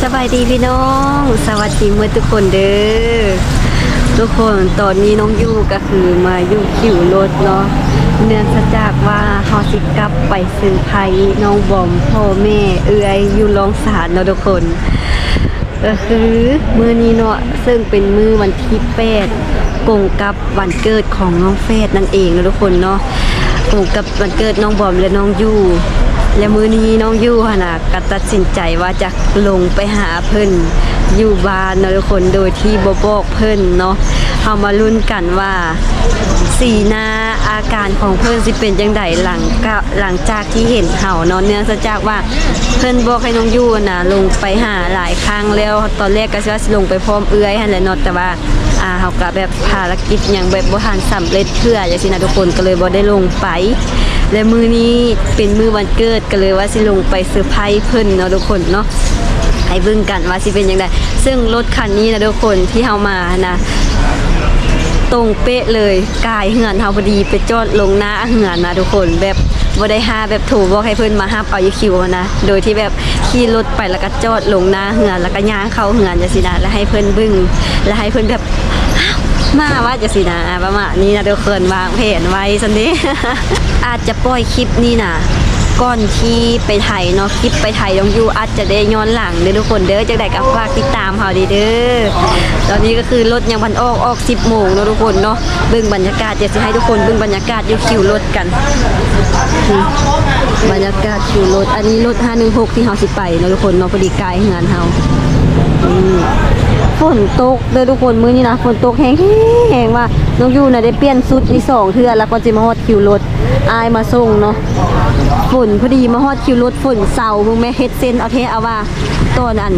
ສະບາຍດີພີ່ນ້ອງ ສະຫວັດດີໝົດທຸກຄົນເດີ້ ທຸກຄົນ. ຕອນນີ້ນ້ອງຢູ່ກໍຄືມາຢູ່ຄິວລົດເນາະ ເນື່ອງຈາກວ່າເຮົາຊິກັບໄປເຊີໄພນ້ອງບອມ ພໍ່ແມ່ເອື້ອຍຢູ່ລ່ອງຊານເນາະທຸກຄົນ. ກໍຄືມື້ນີ້ເນາະ ເຊິ່ງເປັນມື້ວັນທີແປດ ກົງກັບ ວັນເກີດຂອງນ້ອງແຝດນັ້ນເອງເນາະທຸກຄົນເນາະ ກົງກັບວັນເກີດນ້ອງບອມ ແລະ ນ້ອງຢູ່ ແລະ ມື້ນີ້ນ້ອງຢູ່ຫັ້ນນະ ກໍຕັດສິນໃຈວ່າຈະລົງໄປຫາເພິ່ນຢູ່ບ້ານເນາະທຸກຄົນ ໂດຍທີ່ບໍ່ບອກເພິ່ນເນາະ. ເຮົາມາລຸ້ນກັນວ່າສີໜ້າອາການຂອງເພິ່ນຊິເປັນຈັ່ງໃດ ຫຼັງກະ ຫຼັງຈາກທີ່ເຫັນເຮົາເນາະ ເນື່ອງຈາກວ່າເພິ່ນບອກໃຫ້ນ້ອງຢູ່ຫັ້ນນະ ລົງໄປຫາຫຼາຍຄັ້ງແລ້ວ ຕອນແລກກໍຊິວ່າຊິລົງໄປພ້ອມເອື້ອຍຫັ້ນແຫຼະເນາະ ແຕ່ວ່າ ອ່າ ເຮົາກໍແບບພາລະກິດຫຍັງແບບບໍ່ທັນສຳເລັດເທື່ອຈັ່ງຊີ້ນະທຸກຄົນ ກໍເລີຍບໍ່ໄດ້ລົງໄປ ແລະ ມື້ນີ້ເປັນມື້ວັນເກີດ ກໍເລີຍວ່າຊິລົງໄປເຊີໄພເພິ່ນເນາະທຸກຄົນເນາະ ໃຫ້ເບິ່ງກັນວ່າຊິເປັນຈັ່ງໃດ. ເຊິ່ງລົດຄັນນີ້ນະທຸກຄົນ ທີ່ເຮົາມານະ ຕົງເປະເລີຍ ກາຍເຮືອນເຮົາພໍດີ ໄປຈອດລົງໜ້າເຮືອນນະທຸກຄົນ ແບບ ບໍ່ໄດ້ຫາແບບໂທບອກໃຫ້ເພິ່ນມາຮັບເອົາຢູ່ຄິວຫັ້ນນະ ໂດຍທີ່ແບບຂີ່ລົດໄປ ແລ້ວກໍຈອດລົງໜ້າເຮືອນ ແລ້ວກໍຍ່າງເຂົ້າເຮືອນຈັ່ງຊີ້ນະ ແລ້ວໃຫ້ເພິ່ນເບິ່ງ ແລ້ວໃຫ້ເພິ່ນແບບ ມາວ່າຈັ່ງຊີ້ນະ ປະມານນີ້ນະ ທຸກຄົນວາງແຜນໄວ້ຊັ້ນເດ້. ອາດຈະປ່ອຍຄລິບນີ້ນະ ກ່ອນທີ່ໄປໄທເນາະ ຄລິບໄປໄທນ້ອງຢູ່ອາດຈະໄດ້ຍ້ອນຫຼັງເດີ້ທຸກຄົນເດີ້ ຈັ່ງໃດກໍຝາກຕິດຕາມເຮົາເດີ້. ຕອນນີ້ກໍຄືລົດຍັງບໍ່ທັນອອກ ອອກສິບໂມງເນາະທຸກຄົນເນາະ. ເບິ່ງບັນຍາກາດ ດຽວຊິໃຫ້ທຸກຄົນເບິ່ງບັນຍາກາດຢູ່ຄິວລົດກັນ. ນີ້ ບັນຍາກາດຄິວລົດ ອັນນີ້ລົດຫ້າໜຶ່ງຫົກທີ່ເຮົາຊິໄປເນາະທຸກຄົນເນາະ ພໍດີກາຍເຮືອນເຮົາ. ນີ້ ຝົນຕົກເດີ້ທຸກຄົນ ມື້ນີ້ນະ ຝົນຕົກແຮງໆ ວ່ານ້ອງຢູ່ນະໄດ້ປ່ຽນຊຸດນີ້ສອງເທື່ອ ແລ້ວກໍຊິມາຮອດຄິວລົດ ອ້າຍມາສົ່ງເນາະ. ຝົນ ພໍດີມາຮອດຄິວລົດ ຝົນເຊົາ ເບິ່ງແມ້ ເຮັດເຊັນເອົາແທ້ເອົາວ່າ. ຕອນອັນ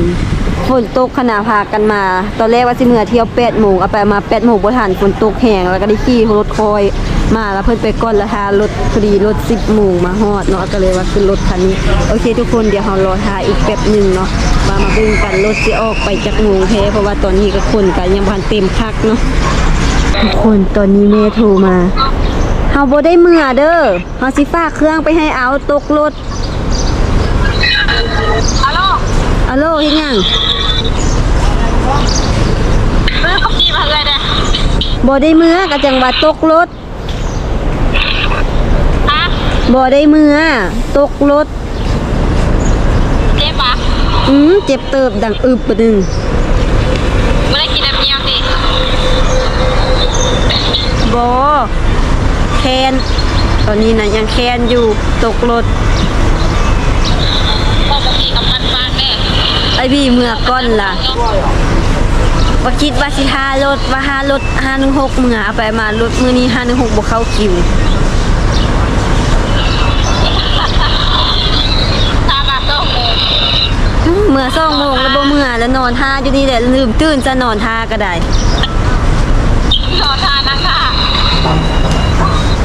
ຝົນຕົກຫັ້ນນະ ພາກັນມາ ຕອນແລກວ່າຊິເມືອທ່ຽວແປດໂມງ ເອົາໄປເອົາມາແປດໂມງບໍ່ທັນ ຝົນຕົກແຮງ ແລ້ວກໍໄດ້ຂີ່ລົດຄ່ອຍມາ ແລ້ວເພິ່ນໄປກ່ອນ ແລ້ວຖ້າລົດ ພໍດີລົດສິບໂມງມາຮອດເນາະ ກໍເລີຍວ່າຂຶ້ນລົດຄັນນີ້. ໂອເຄທຸກຄົນ ດຽວເຮົາລໍຖ້າອີກແປັບໜຶ່ງເນາະ ວ່າມາເບິ່ງກັນລົດຊິອອກໄປຈັກໂມງແທ້ ເພາະວ່າຕອນນີ້ກໍຄົນກໍຍັງບໍ່ທັນເຕັມຄັກເນາະ. ທຸກຄົນ ຕອນນີ້ແມ່ໂທມາ ເຮົາບໍ່ໄດ້ເມືອເດີ້ ເຮົາຊິຝາກເຄື່ອງໄປໃຫ້ເອົາ ຕົກລົດ. ອາໂລ ອາໂລ ເຮັດຫຍັງ? ຊື້ເຂົ້າຈີ່ມາໃຫ້ເອື້ອຍແດ່. ບໍ່ໄດ້ເມືອ ກະຈັ່ງວ່າຕົກລົດ. ຮະ? ບໍ່ໄດ້ເມືອ ຕົກລົດ. ເຈັບຫວາ? ອືມ ເຈັບເຕີບ ດັງອຶບບາດໜຶ່ງ. ບໍ່ໄດ້ກິນນ້ຳເຫຍວຕິ? ບໍ່ ແຄ້ນ ຕອນນີ້ນະຍັງແຄ້ນຢູ່ ຕົກລົດ. ເວົ້າບໍ່ດີກັບມັນປາກແດ່. ໄອ້ບີເມືອກ່ອນລະ ບໍ່ຄິດວ່າຊິຖ້າລົດ ວ່າຖ້າລົດຫ້າໜຶ່ງຫົກເມືອ ເອົາໄປມາລົດມື້ນີ້ຫ້າໜຶ່ງຫົກບໍ່ເຂົ້າຄິວ. ຖ້າມາສອງໂມງ ເມືອສອງໂມງແລ້ວບໍ່ເມືອ ແລ້ວນອນຖ້າຢູ່ນີ້ແຫຼະ ລືມຕື່ນຊະ ນອນຖ້າກໍໄດ້. ລໍຖ້ານັ່ງຖ້າ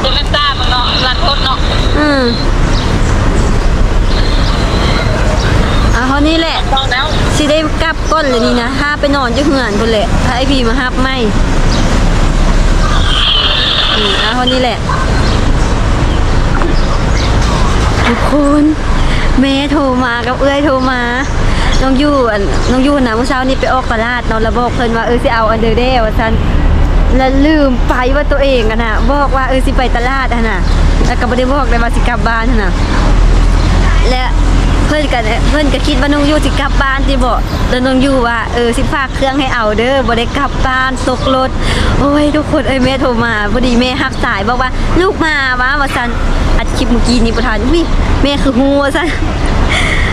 ເປັນແມ່ນຕາເບິ່ງເນາະ ລັດພົດເນາະ. ອືມ ອ່າ ເທົ່ານີ້ແຫຼະ ເວົ້າແລ້ວ ຊິໄດ້ກັບກ່ອນແຫຼະນີ້ນະ ຖ້າໄປນອນຢູ່ເຮືອນພຸ້ນແຫຼະ ຖ້າໄອ້ພີມາຮັບໃໝ່. ອືມ ອ່າ ເທົ່ານີ້ແຫຼະ ທຸກຄົນ. ແມ່ໂທມາກັບເອື້ອຍໂທມາ ນ້ອງຢູ່ ອັນ ນ້ອງຢູ່ຫັ້ນນະ ມື້ເຊົ້ານີ້ໄປອອກຕະຫຼາດເນາະ ແລ້ວບອກເພິ່ນວ່າ ເອີ ຊິເອົາອັນເດີແດ່ວ່າຊັ້ນ ແລ້ວລືມໄປວ່າໂຕເອງຫັ້ນນະ ບອກວ່າ ເອີ ຊິໄປຕະຫຼາດຫັ້ນນະ ແລ້ວກໍບໍ່ໄດ້ບອກໄດ້ວ່າຊິກັບບ້ານຫັ້ນນະ ແລະ ເພິ່ນກໍ ເພິ່ນກໍຄິດວ່ານ້ອງຢູ່ຊິກັບບ້ານຕິເບາະ ແລ້ວນ້ອງຢູ່ວ່າ ເອີ ຊິຝາກເຄື່ອງໃຫ້ເອົາເດີ ບໍ່ໄດ້ກັບບ້ານ ຕົກລົດ. ໂອ້ຍ ທຸກຄົນເອີຍ ແມ່ໂທມາ ພໍດີແມ່ຮັບສາຍ ບອກວ່າ ລູກມາຫວາ ວ່າຊັ້ນ ອັດຄລິບມື້ກີ້ນີ້ບໍ່ທັນ. ອຸ້ຍ ແມ່ຄືຮູ້ວ່າຊັ້ນ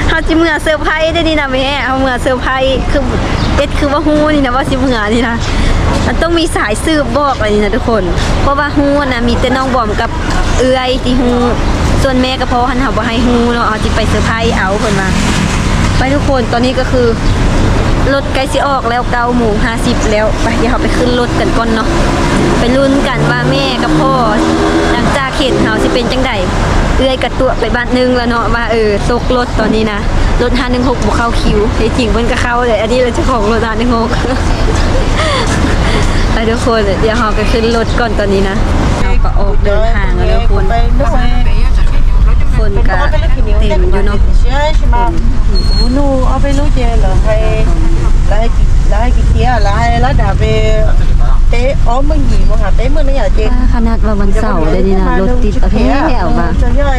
ເຮົາຊິເມືອເຊີໄພເດ້ນີ້ນະແມ່ ເຮົາເມືອເຊີໄພ ຄືເຮັດຄືວ່າຮູ້ນີ້ນະວ່າຊິເມືອນີ້ນະ ມັນຕ້ອງມີສາຍສືບບອກອັນນີ້ນະທຸກຄົນ ເພາະວ່າຮູ້ນະ ມີແຕ່ນ້ອງບອມກັບເອື້ອຍທີ່ຮູ້ ສ່ວນແມ່ກັບພໍ່ຫັ້ນເຮົາບໍ່ໃຫ້ຮູ້ເນາະ ເຮົາຊິໄປເຊີໄພເອົາ ເພິ່ນວ່າ. ໄປທຸກຄົນ ຕອນນີ້ກໍຄືລົດໃກ້ຊິອອກແລ້ວ ເກົ້າໂມງຫ້າສິບແລ້ວ ໄປ ດຽວເຮົາໄປຂຶ້ນລົດກັນກ່ອນເນາະ ໄປລຸ້ນກັນວ່າແມ່ກັບພໍ່ຫຼັງຈາກເຫັນເຮົາຊິເປັນຈັ່ງໃດ. ເອື້ອຍກະຕົວະໄປບາດໜຶ່ງແລ້ວເນາະວ່າ ເອີ ຕົກລົດຕອນນີ້ນະ ລົດຫ້າໜຶ່ງຫົກບໍ່ເຂົ້າຄິວ ແທ້ຈິງເພິ່ນກະເຂົ້າແຫຼະ ອັນນີ້ລະເຈົ້າຂອງລົດຫ້າໜຶ່ງຫົກ. ໄປທຸກຄົນ ດຽວເຮົາກະຂຶ້ນລົດກ່ອນຕອນນີ້ນະ ເຮົາກະອອກເດີນທາງແລ້ວທຸກຄົນ ຄົນກະເຕັມຢູ່ເນາະ. ອືມ. ໄປລູກເຈ ລາວໃຫ້ ລາວໃຫ້ ລາວໃຫ້ກິນເຈ ລາວໃຫ້ລາວດາໄປເຕະອອກເມືອງຢີມາຫາເຕະເມືອງນີ້ເຈ. ຂະໜາດວ່າວັນເສົາເດ້ນີ້ນະ ລົດຕິດເອົາແທ້ວ່າ ເຈົ້າຍ່ອຍ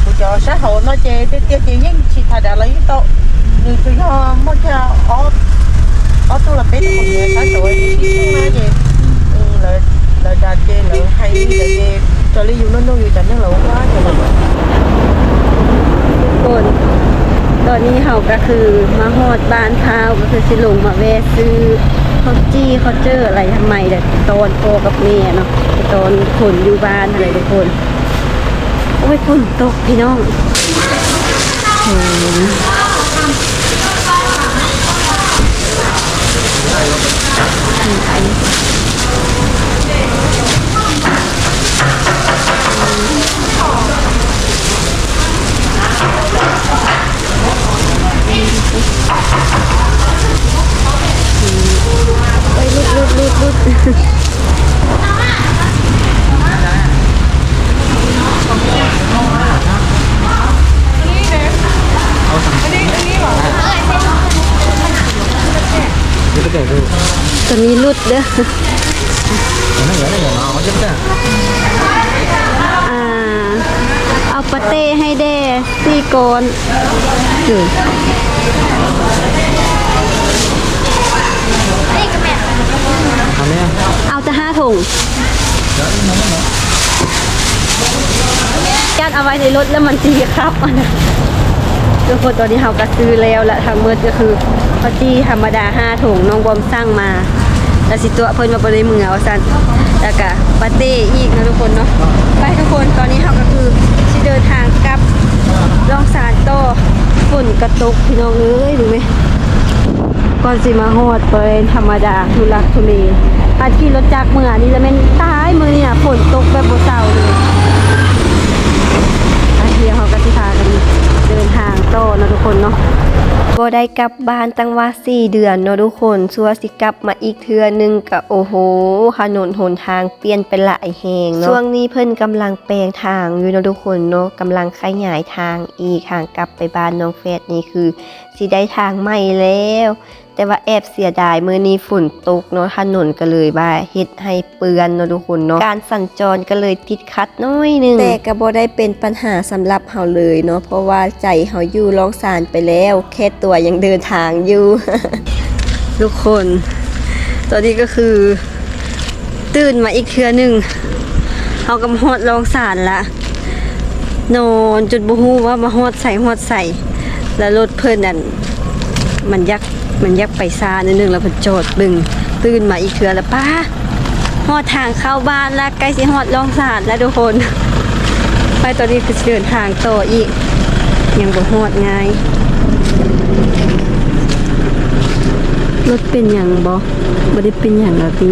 ຜູ້ເຈົ້າຊາເຮົາເນາະເຈ ເຕະເຈ ຍິງຊິທາດາລາຍິງໂຕ ໜຶ່ງເຈົ້າຍ່ອຍມາແຄ່ອອກ ອອກໂຕລະເປັນຄົນເດຊາໂຕຊິມາເຈ ເອີ ລາວ ລາວດາເຈ ລາວໃຫ້ເຈ ຈອລີຢູ່ນັ້ນຢູ່ຈັນນັ້ນລາວວ່າເຈ. ທຸກຄົນ ຕອນນີ້ເຮົາກໍຄືມາຮອດບ້ານພ້າວ ກໍຄືຊິລົງມາແວ່ຊື້ເຂົ້າຈີ່ເຂົ້າເຈີອະໄລທຳໄມ ແລ້ວຕອນພໍ່ກັບແມ່ເນາະ ຕອນຄົນຢູ່ບ້ານຫັ້ນແຫຼະທຸກຄົນ. ໂອ້ຍ ຝົນຕົກພີ່ນ້ອງ. ໂອ້ຍ ໄປຫຼຸດໆໆໆ. ຕົວນີ້ຫຼຸດເດີ ອ່າ ເອົາປາເຕ້ໃຫ້ແດ່ ສີ່ກ້ອນ. ເອີ ເອົາແນ່ ເອົາແຕ່ຫ້າຖົງ ຢ້ານເອົາໄວ້ໃນລົດແລ້ວມັນຊິຂັບຫັ້ນນະ. ທຸກຄົນ ຕອນນີ້ເຮົາກໍຊື້ແລ້ວລະ ທັງໝົດກໍຄືເຂົ້າຈີ່ທຳມະດາຫ້າຖົງ ນ້ອງບອມສັ່ງມາ ລະຊິຕົວະເພິ່ນວ່າບໍ່ໄດ້ເມືອວ່າຊັ້ນ ລະກະປາເຕ້ອີກເນາະທຸກຄົນເນາະ. ໄປທຸກຄົນ ຕອນນີ້ເຮົາກໍຄືຊິເດີນທາງກັບລ່ອງຊານຕໍ່. ຝົນກະຕົກພີ່ນ້ອງເອີຍ ເບິ່ງແມ ກ່ອນຊິມາຮອດ ບໍ່ໄດ້ທຳມະດາ ທຸລັກທຸເລ. ຄັນຂີ່ລົດຈັກເມືອນີ້ລະແມ່ນຕາຍ ມື້ນີ້ນະຝົນຕົກແບບບໍ່ເຊົາເລີຍ. ອາ ດຽວເຮົາກໍຊິພາກັນເດີນທາງຕໍ່ເນາະທຸກຄົນເນາະ. ບໍ່ໄດ້ກັບບ້ານຕັ້ງວ່າສີ່ເດືອນເນາະທຸກຄົນ ຊົ່ວຊິ ກັບມາອີກເທື່ອໜຶ່ງກະ ໂອ້ໂຫ ຖະໜົນຫົນທາງປ່ຽນໄປຫຼາຍແຮງເນາະ. ຊ່ວງນີ້ເພິ່ນກຳລັງແປງທາງຢູ່ເນາະທຸກຄົນເນາະ ກຳລັງຂະຫຍາຍທາງອີກ. ທາງກັບໄປບ້ານນ້ອງແຟດນີ້ຄືຊິໄດ້ທາງໃໝ່ແລ້ວ ແຕ່ວ່າແອບເສຍດາຍ ມື້ນີ້ຝົນຕົກເນາະ ຖະໜົນກະເລີຍວ່າເຮັດໃຫ້ເປື້ອນເນາະທຸກຄົນເນາະ ການສັນຈອນກະເລີຍຕິດຂັດໜ້ອຍໜຶ່ງ ແຕ່ກະບໍ່ໄດ້ເປັນປັນຫາສຳລັບເຮົາເລີຍເນາະ ເພາະວ່າໃຈເຮົາຢູ່ລ່ອງຊານໄປແລ້ວ ແຄ່ຕົວຍັງເດີນທາງຢູ່. ທຸກຄົນ ຕອນນີ້ກໍຄືຕື່ນມາອີກເທື່ອໜຶ່ງ ເຮົາກໍມາຮອດລ່ອງຊານລະ ນອນຈົນບໍ່ຮູ້ວ່າມາຮອດໃສຮອດໃສ ລະລົດເພິ່ນ ອັນ ມັນຢາກ ມັນຢາກໄປຊ້າໜ້ອຍໜຶ່ງ ລະເພິ່ນຈອດເບິ່ງ. ຕື່ນມາອີກເທື່ອລະ ປ້າ ຮອດທາງເຂົ້າບ້ານລະ ໃກ້ຊິຮອດລ່ອງຊານລະທຸກຄົນ. ໄປ ຕອນນີ້ຄືຊິເດີນທາງຕໍ່ອີກ ຍັງບໍ່ຮອດງ່າຍ. ລົດເປັນຫຍັງບໍ່? ບໍ່ໄດ້ເປັນຫຍັງລະຕິ.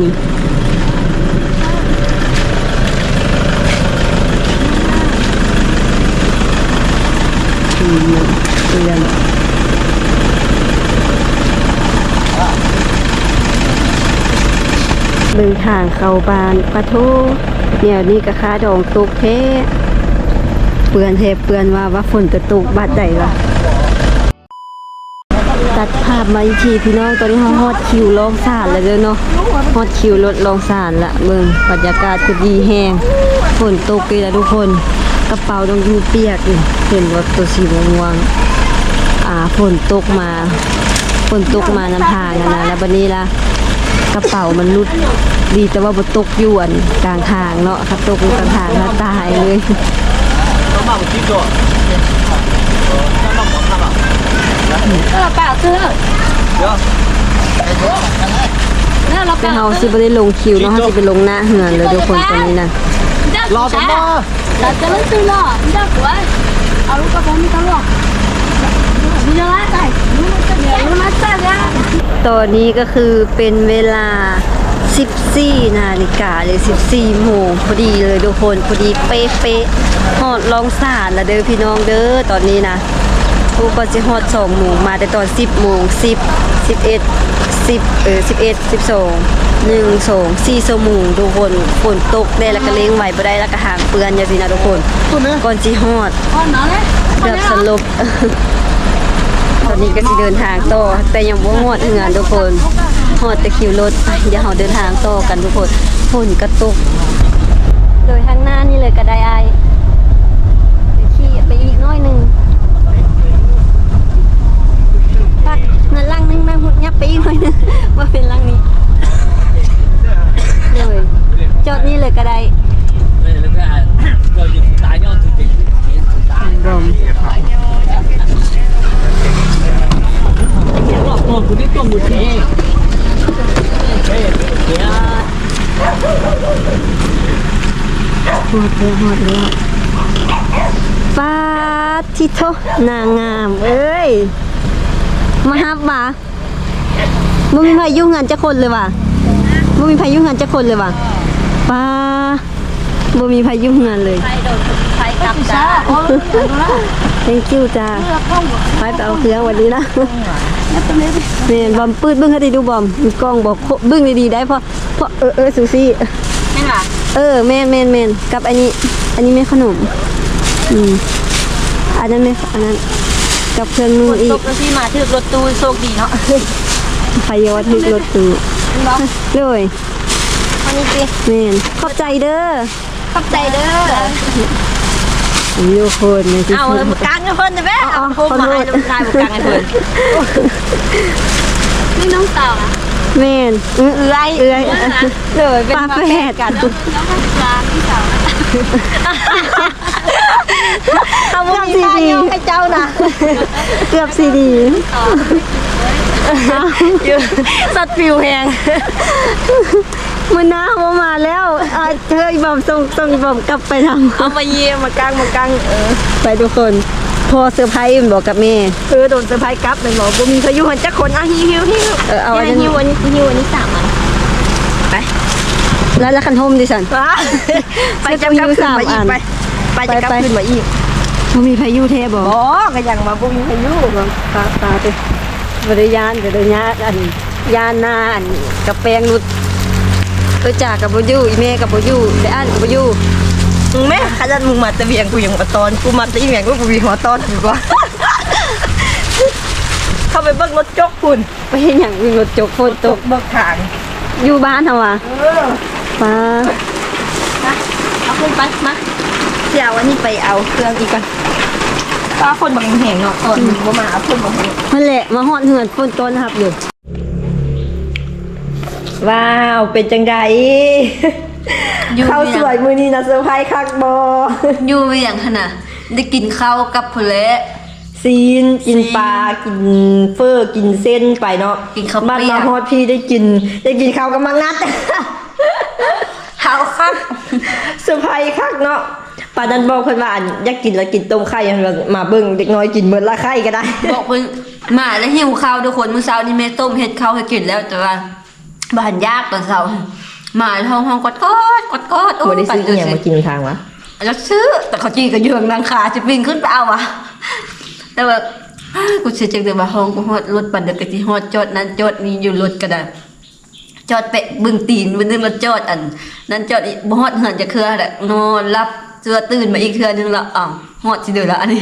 ອືມ ເປື້ອນ. ເບິ່ງທາງເຂົ້າບ້ານ ປະໂທ້ ແນວນີ້ກະຄ່າດອງຕົກແທ້. ເປື້ອນແທ້ເປື້ອນວ່າ ວ່າຝົນກະຕົກບາດໃດວະ. ຕັດພາບມາອີກທີພີ່ນ້ອງ ຕອນນີ້ເຮົາຮອດຄິວລ່ອງສານແລ້ວເດີເນາະ ຮອດຄິວລົດລ່ອງສານລະ. ເບິ່ງບັນຍາກາດຄືດີແຮງ ຝົນຕົກອີກແລ້ວທຸກຄົນ ກະເປົານ້ອງຢູ່ປຽກນີ້ ເຫັນບໍ່ ໂຕສີມ່ວງໆ ອ່າ ຝົນຕົກມາ ຝົນຕົກມານຳທາງຫັ້ນນະ ແລ້ວບັດນີ້ລະ ກະເປົາມັນຫຼຸດ ດີແຕ່ວ່າບໍ່ຕົກຢູ່ອັນກາງທາງເນາະ ຄັນຕົກຢູ່ກາງທາງຫັ້ນຕາຍເລີຍ. ແຕ່ເຮົາຊິບໍ່ໄດ້ລົງຄິວເນາະ ເຮົາຊິໄປລົງໜ້າເຮືອນເລີຍທຸກຄົນ ຕອນນີ້ນະ. ຕອນນີ້ກະຄືເປັນເວລາສິບສີ່ນາລິກາ ຫຼື ສິບສີ່ໂມງພໍດີເລີຍທຸກຄົນ ພໍດີເປະໆ ຮອດລ່ອງສານລະເດີພີ່ນ້ອງເດີ. ຕອນນີ້ນະ ໂອ້ ກວ່າຊິຮອດສອງໂມງ ມາແຕ່ຕອນສິບໂມງ ສິບ ສິບເອັດ ສິບ ເອີ ສິບເອັດ ສິບສອງ ໜຶ່ງ ສອງ ສີ່ຊົ່ວໂມງທຸກຄົນ. ຝົນຕົກແດ່ ລະກະເລັ່ງໄວບໍ່ໄດ້ ລະກະຫາງເປື້ອນຈັ່ງຊີ້ນະທຸກຄົນ ກ່ອນຊິຮອດ ເກືອບສະຫຼົບ. ຕອນນີ້ກໍຊິເດີນທາງຕໍ່ ແຕ່ຍັງບໍ່ຮອດເຮືອນທຸກຄົນ ຮອດແຕ່ຄິວລົດ. ດຽວເຮົາເດີນທາງຕໍ່ກັນທຸກຄົນ ຝົນກໍຕົກ. ໂດຍທາງໜ້ານີ້ເລີຍກໍໄດ້ອ້າຍ ຂີ່ໄປອີກໜ້ອຍໜຶ່ງ. ປັກເຮືອນຫຼັງໜຶ່ງນະ ຫຍັບໄປອີກໜ້ອຍໜຶ່ງ ບໍ່ແມ່ນຫຼັງນີ້. ໂດຍ ຈອດນີ້ເລີຍກໍໄດ້. ຮອດແລ້ວ ຮອດແລ້ວ. ປາດທິໂທ ນາງງາມເອີຍ ມາຮັບຫວາ? ບໍ່ມີໃຜຢູ່ເຮືອນຈັກຄົນເລີຍຫວາ? ບໍ່ມີໃຜຢູ່ເຮືອນຈັກຄົນເລີຍຫວາ? ປາ ບໍ່ມີໃຜຢູ່ເຮືອນເລີຍ. ໄປໂດນໄປກັບຈ້າ. Thank you ຈ້າ. ໄປ ໄປເອົາເຄື່ອງວັນນີ້ນະ. ແມ່ນ ບອມ ປືດເບິ່ງໃຫ້ດີດູບອມ ມີກ້ອງບໍ່? ເບິ່ງດີໆໄດ້ ເພາະ ເພາະ ເອີ ເອີ ຊູຊີ ແມ່ນຫວາ? ເອີ ແມ່ນໆໆ ກັບອັນນີ້ ອັນນີ້ແມ່ນຂະໜົມ. ອືມ ອັນນັ້ນແມ່ນ ອັນນັ້ນ ກັບເຄື່ອງນຸ່ງອີກ. ຝົນຕົກຈັ່ງຊີ້ ມາຖືກລົດຕູ້ ໂຊກດີເນາະ. ໃຜວ່າຖືກລົດຕູ້. ແມ່ນບໍ່? ໂດຍ ອັນນີ້ຕິ. ແມ່ນ ຂອບໃຈເດີ. ຂອບໃຈເດີ. ໂອ້ຍ ໂຄດ ເອົາມາກາງໃຫ້ເພິ່ນແດ່. ເອົາ ເອົາ ເອົາ ໂຄດ ມາໃຫ້ລູກຊາຍມາກາງໃຫ້ເພິ່ນ. ນີ້ນ້ອງສາວນະ? ແມ່ນ ເອື້ອຍ ເອື້ອຍ ເອື້ອຍ. ໂດຍ ເປັນຝາແຝດກັນ. ນ້ອງ ນ້ອງສາວ ນ້ອງສາວ. ເຮົາບໍ່ມີຄ່າຍ້ອງໃຫ້ເຈົ້ານະ. ເກືອບຊິດີ. ຢູ່ ຊັດປິວແຮງ. ມື້ໜ້າບໍ່ມາແລ້ວ. ອ່າ ເທີ ອີບອມ ສົ່ງ ສົ່ງອີບອມກັບໄປນຳ. ເອົາມາເຢ້ ມາກາງ ມາກາງ. ເອີ ໄປທຸກຄົນ. ພໍ່ເຊີໄພແມ່ນບໍ່ກັບແມ່? ເອີ ໂດນເຊີໄພກັບແມ່ນບໍ່? ບໍ່ມີໃຜຢູ່ຫັ້ນຈັກຄົນ. ອ່ະ ຫິ້ວ ຫິ້ວ ຫິ້ວ. ເອີ ເອົາອັນນັ້ນ ຫິ້ວອັນນີ້ ຫິ້ວອັນນີ້ສາມອັນ. ໄປ ແລ້ວ ແລ້ວຄັນຮົ່ມດິຊັ້ນ? ໄປ ຈັບກັບຂຶ້ນມາອີກ. ໄປ ໄປ ໄປ ຈັບກັບຂຶ້ນມາອີກ. ບໍ່ມີໃຜຢູ່ແທ້ບໍ່? ບໍ່ ກໍຍັງວ່າບໍ່ມີໃຜຢູ່. ປາ ປາ ໄປ ບໍ່ໄດ້ຢ້ານ ບໍ່ໄດ້ຢ້ານ ອັນ ຢ້ານນາ ອັນ ກະແປງຫຼຸດ. ເອີ ຈ້າກໍບໍ່ຢູ່ ອີແມ່ກໍບໍ່ຢູ່ ແມ່ອ່ານກໍບໍ່ຢູ່. ມຶງແມ້ ຂະໜາດມຶງມາແຕ່ວຽງ ກູຍັງມາຕ້ອນ ກູມາແຕ່ອີແມ່ ກູບໍ່ມີຫົວຕ້ອນກູກວ່າ. ເຂົ້າໄປເບິ່ງລົດຈົກພຸ້ນ. ໄປເຮັດຫຍັງ? ມີລົດຈົກ ຝົນຕົກ ເບິ່ງທາງ ຢູ່ບ້ານເຮົາຫວາ? ເອີ ປາ ມາ ເອົາຂຶ້ນໄປ ມາ. ດຽວອັນນີ້ໄປເອົາເຄື່ອງອີກກ່ອນ. ປາ ຝົນບັກແຮງເນາະ ຕອນ ອືມ ບໍ່ມາ ຝົນບັກແຮງ. ຫັ້ນແຫຼະ ມາຮອດເຮືອນ ຝົນຕ້ອນຮັບຢູ່. ວ້າວ ເປັນຈັ່ງໃດ? ຢູ່ ເຂົ້າສວຍມື້ນີ້ນະ ເຊີໄພຄັກບໍ່? ຢູ່ວຽງຫັ້ນນະ ໄດ້ກິນເຂົ້າກັບພຸ້ນແຫຼະ. ຊີ້ນ ກິນປາ ກິນເຝີ ກິນເສັ້ນໄປເນາະ. ກິນເຂົ້າ ບັດມາຮອດພີ້ໄດ້ກິນ ໄດ້ກິນເຂົ້າກັບໝາກນັດ. ເຮົາຄັກ ເຊີໄພຄັກເນາະ. ປານນັ້ນບອກເພິ່ນວ່າ ອັນ ຢາກກິນລະກິນຕົ້ມໄຂ່ ເພິ່ນວ່າ ມາເບິ່ງເດັກນ້ອຍກິນເບິດລະໄຂ່ກໍໄດ້. ບອກເພິ່ນ ມາລະຫິວເຂົ້າທຸກຄົນ. ມື້ເຊົ້ານີ້ແມ່ຕົ້ມເຮັດເຂົ້າໃຫ້ກິນແລ້ວ ແຕ່ວ່າ ບ້ານຍາກຕອນເຊົ້າ ໝາຮ້ອງໆ ກອດໆ ກອດໆ. ໂອ້ຍ ບໍ່ໄດ້ຊື້ອີ່ຫຍັງມາກິນທາງວະ? ຢາກຊື້ ແຕ່ເຂົ້າຈີ່ກໍຢູ່ທາງຫຼັງຄາ ຊິປີນຂຶ້ນໄປເອົາວະ. ແຕ່ວ່າ ອ້າ ກູຊິຈັ່ງໃດວ່າ ຮ້ອງບໍ່ຮອດ ລົດປານໃດກໍຊິຮອດ ຈອດນັ້ນຈອດນີ້ຢູ່ ລົດກໍໄດ້ ຈອດແປະເບິ່ງຕີນ ມື້ໜຶ່ງລະຈອດ ອັນນັ້ນຈອດອີກ ບໍ່ຮອດເຮືອນຈັກເທື່ອແຫຼະ ນອນຫຼັບ ເທື່ອຕື່ນມາອີກເທື່ອໜຶ່ງລະ ອ້າວ ຮອດຊິເດີລະ ອັນນີ້.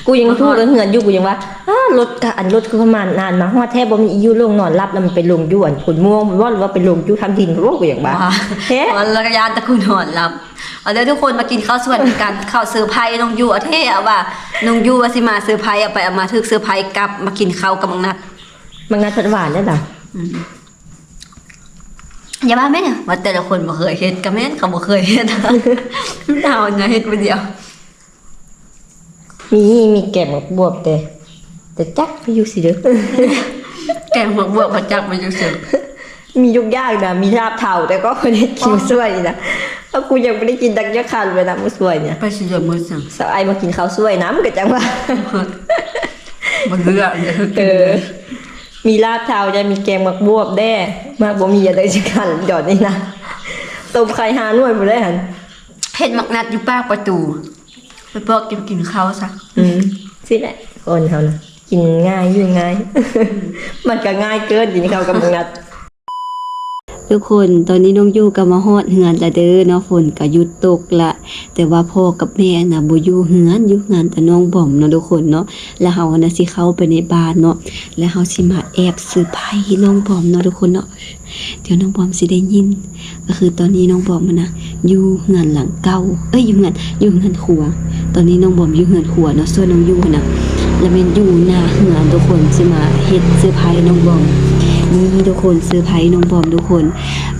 ກູຍັງທຸກເລື່ອງເຮືອນຢູ່ ກູຍັງວ່າ ອ້າ ລົດກະ ອັນລົດຄືປະມານນານມາຮອດແທ້ ບໍ່ມີອີ່ຢູ່ລົງນອນຫຼັບ ແລ້ວມັນໄປລົງຢູ່ອັນໂພນມ່ວງບໍ່ ຫຼືວ່າໄປລົງຢູ່ທາງຫີນບໍ່ ກູຍັງວ່າ ແທ້ ລະກະຢ້ານແຕ່ກູນອນຫຼັບ. ເອົາເດີທຸກຄົນ ມາກິນເຂົ້າສວນນຳກັນ ເຂົ້າເຊີໄພນ້ອງຢູ່ ເອົາແທ້ ເອົາວ່ານ້ອງຢູ່ວ່າຊິມາເຊີໄພ ເອົາໄປເອົາມາຖືກເຊີໄພກັບ ມາກິນເຂົ້າກັບບັກນັດ. ບັກນັດເພິ່ນຫວານເດ້ລະ. ອືມ ຢ່າວ່າແມ່ ວ່າແຕ່ລະຄົນບໍ່ເຄີຍເຮັດ ກະແມ່ນເຂົາບໍ່ເຄີຍເຮັດ ເຮົານະເຮັດຜູ້ດຽວ. ມີ ມີແກງໝາກບວບແຕ່ ແຕ່ຈັກໄປຢູ່ໃສເດີ ແກງໝາກບວບ ບໍ່ຈັກໄປຢູ່ໃສ. ມີທຸກຢ່າງນະ ມີລາບເທົາ ແຕ່ກໍບໍ່ໄດ້ກິນ ອໍ ມື້ຊ່ວຍນີ້ນະ. ເອົາ ກູຍັງບໍ່ໄດ້ກິນຈັກ ຈັກຄຳເລີຍນະ ມື້ຊ່ວຍນີ້. ໄປຊິເຫຼືອມື້ຫຍັງ? ສາວໄອມາກິນເຂົ້າຊ່ວຍນຳ ກໍຈັ່ງວ່າ ບໍ່ເຫຼືອ. ເອີ ມີລາບເທົາ ແຕ່ມີແກງໝາກບວບແດ່ ໝາກບໍ່ມີອັນໃດຈັກອັນດອນນີ້ນະ. ຕົ້ມໄຂ່ຫ້າໜ່ວຍພຸ້ນແຫຼະຫັ້ນ. ເຫັນໝາກນັດຢູ່ປາກປະຕູ ໄປບອກກິນ ກິນເຂົ້າຊະ. ອືມ ຊີ້ແຫຼະ ຄົນເຮົານະ ກິນງ່າຍຢູ່ງ່າຍ. ອືມ ມັນກະງ່າຍເກີນ ກິນເຂົ້າກັບໝາກນັດ. ທຸກຄົນ ຕອນນີ້ນ້ອງຢູ່ກໍມາຮອດເຮືອນລະເດີເນາະ, ຝົນກໍຢຸດຕົກລະ ແຕ່ວ່າພໍ່ກັບແມ່ນະບໍ່ຢູ່ເຮືອນ, ຢູ່ເຮືອນແຕ່ນ້ອງບອມເນາະທຸກຄົນເນາະ. ແລ້ວເຮົາຫັ້ນນະຊິເຂົ້າໄປໃນບ້ານເນາະ, ແລ້ວເຮົາຊິມາແອບເຊີໄພນ້ອງບອມເນາະທຸກຄົນເນາະ. ດຽວນ້ອງບອມຊິໄດ້ຍິນ. ກໍຄືຕອນນີ້ນ້ອງບອມຫັ້ນນະ ຢູ່ເຮືອນຫຼັງເກົ່າ ເອີຍ ຢູ່ເຮືອນ ຢູ່ເຮືອນຄົວ. ຕອນນີ້ນ້ອງບອມຢູ່ເຮືອນຄົວເນາະ, ສ່ວນນ້ອງຢູ່ຫັ້ນນະ ລະແມ່ນຢູ່ໜ້າເຮືອນທຸກຄົນ. ຊິມາເຮັດເຊີໄພນ້ອງບອມ. ນີ້ທຸກຄົນ ເຊີໄພນ້ອງບອມທຸກຄົນ.